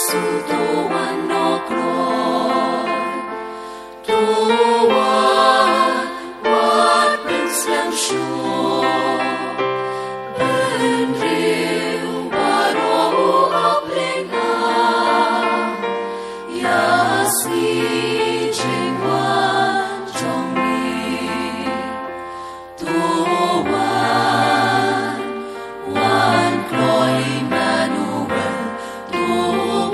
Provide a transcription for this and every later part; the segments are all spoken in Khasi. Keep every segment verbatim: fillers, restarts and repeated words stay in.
Jisu, to wan noh kloi. To wan, wat pynslem shuh. Bynriew baroh u ap lyngngoh ïa ka sngi jingwan jong ngi. To wan, wan kloi Immanuel, to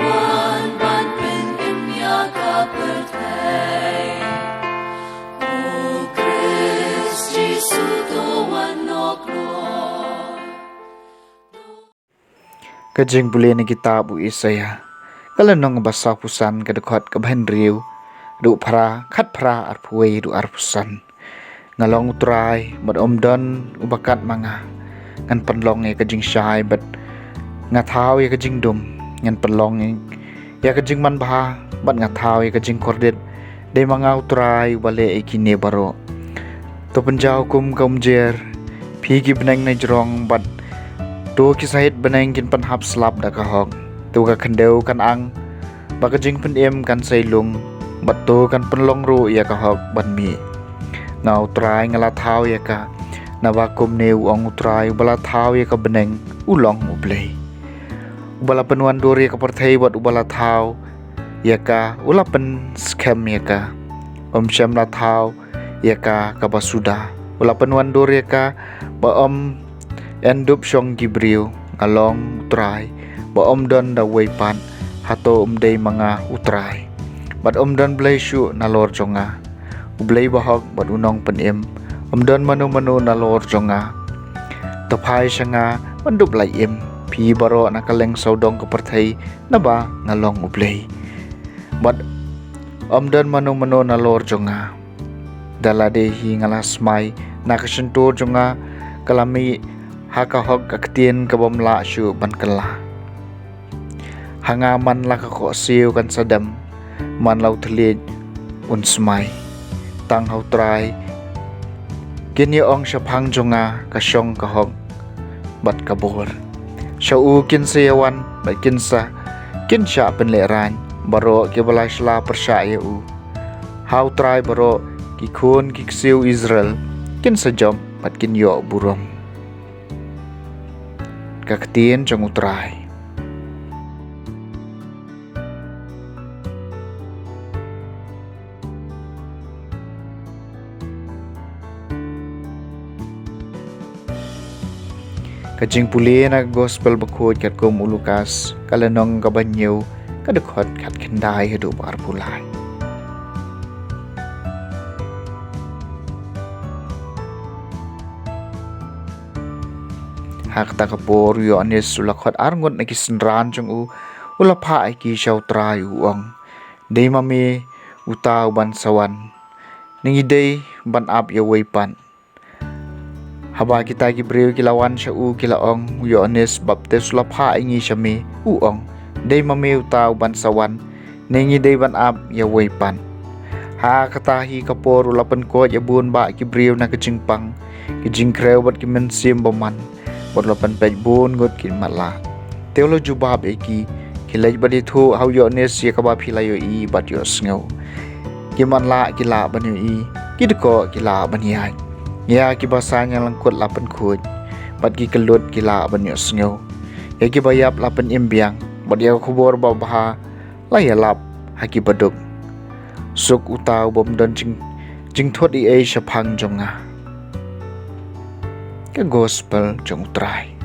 wan ban pynim ïa ka pyrthei. O Khrist Jisu, to wan noh kloi. Ka jingpule na kitab u Isaïah, ka lynnong ba sawphew san, ka dkhot kaba hynriew haduh phra, khatphra, arphew wei haduh arphew san. Nga long U Trai, bad ym don uba kat ma nga. Ngan pynlong ïa ka jingshai, bad nga thaw ïa ka jingdum. Ngan pynlong ïa ka jingmanbha, bad nga thaw ïa ka jingkordit. Dei ma nga U Trai uba leh ïa kine baroh. To pynjaw kum ka umjer, phi ki bneng na jrong, bad to ki sahit bneng kin pynhap slap da ka hok. To ka khyndew kan ang, bad ka jingpynim kan sei lung, bad to kan pynlong ruh ïa ka hok ban mih. Nga U Trai nga la thaw ïa ka. Naba kumne u ong U Trai uba la thaw ïa ka bneng, u long U Blei, uba la pynwandur ïa ka pyrthei, bad uba la thaw ïa ka, u la pynskhem ïa ka. Ym shym la thaw ïa ka kaba suda. U la pynwandur ïa ka ba ym en dup shong ki briew. Nga long U Trai, ba ym don da uwei pat. Hato ym dei ma nga U Trai? Bad ym don Blei shuh nalor jong nga. U Blei bahok bad u nongpynim. Ym don mano mano nalor jong nga. To phai sha nga ban dup lait im, phi baroh na kylleng sawdong ka pyrthei, naba nga long U Blei, bad ym don mano mano nalor jong nga. Da lade hi nga la smai na ka shyntur jong nga, ka la mih ha ka hok ka ktien kabym lah shuh ban kylla. Ha nga man la ka khohsiew kan sa dem, man la u thylliej un smai. Tang ha U Trai kin ïa ong shaphang jong nga ka shong ka hok bad ka bor. Sha u kin sa ïa wan bad kin sa, kin shah pynlehraiñ baroh kiba la shla pyrshah ïa u. Ha U Trai baroh ki khun ki ksiew Israel kin sa jop bad kin ïoh burom. Ka ktien jong U Trai. Ka jingpule na ka Gospel bakhuid katkum u Lukas, ka lynnong kaba hynñiew, ka dkhot khatkhyndai haduh ba arphew lai. Ha kata ka por u Ïoannis u la khot arngut na ki synran jong u, u la phah ïa ki sha U Trai, u ong: Dei ma me uta uban sa wan, ne ngi dei ban ap ïa uwei pat? Haba kita ki briew ki la wan sha u, ki la ong: U Ïoannis Baptist u la phah ïa ngi sha me, u ong: Dei ma me uta uban sa wan, ne ngi dei ban ap ïa uwei pat? Ha kata hi ka por u la pynkoit ïa bun bah ki briew na ka jingpang, ki jingkhrew bad ki mynsiem bymman, bad u la pynpeit bun ngut ki matlah. Te u la jubab ïa ki: Khie leit bad ïathuh ha u Ïoannis ïa kaba phi la ïohi bad ïohsngew. Ki matlah ki lah ban ïohi, ki dkoh ki lah ban ïaid, ïa kiba saiñ lyngkut la pynkhuid, bad ki kyllut ki lah ban ïohsngew, ïa kiba ïap la pynim biang, bad ïa ka khubor babha la ïalap ha ki baduk. Suk uta u bym don jing, jingthut ei ei shaphang jong nga. Ka Gospel jong U Trai.